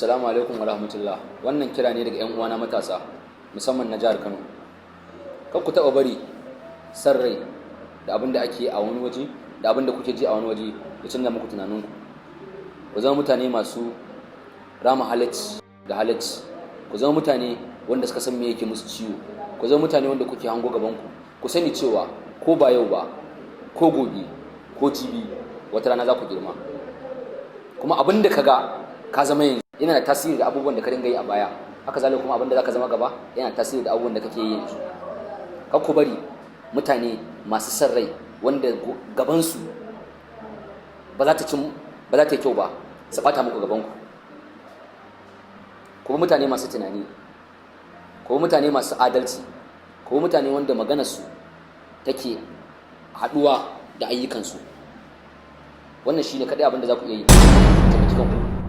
Assalamu alaikum wa rahmatullah. Wannan kira ne daga 'yan uwana matasa, musamman na jihar Kano. Kar ku taɓa bari san rai da abin da ake a wani waje da abin da kuke ji a wani waje ya canza muku tunaninku. Ku zama mutane masu rama halacci da halacci. Ku zama mutane wanda suka san me yake musu ciwo. Ku zama mutane wanda kuke hango gabanku. Ku sani cewa ko ba yau ba, ko gobe, ko jibi, wata rana za ku girma. Kuma abin da ka ga ka zama yanzu yana da tasiri da abubuwan da ka dinga yi a baya. Haka zalika kuma abin da zaka zama gaba yana tasiri da abubuwan da kake yi yanzu. Kar ku bari mutane masu son rai wanda gabansu ba za ta yi kyau ba su ɓata muku gabanku. Ku bi mutane masu tunani, ku bi mutane masu adalci, ku bi mutane wanda maganarsu take haɗuwa da ayyukansu. Wannan shine kaɗai abin da za ku iya yi taimaki kanku.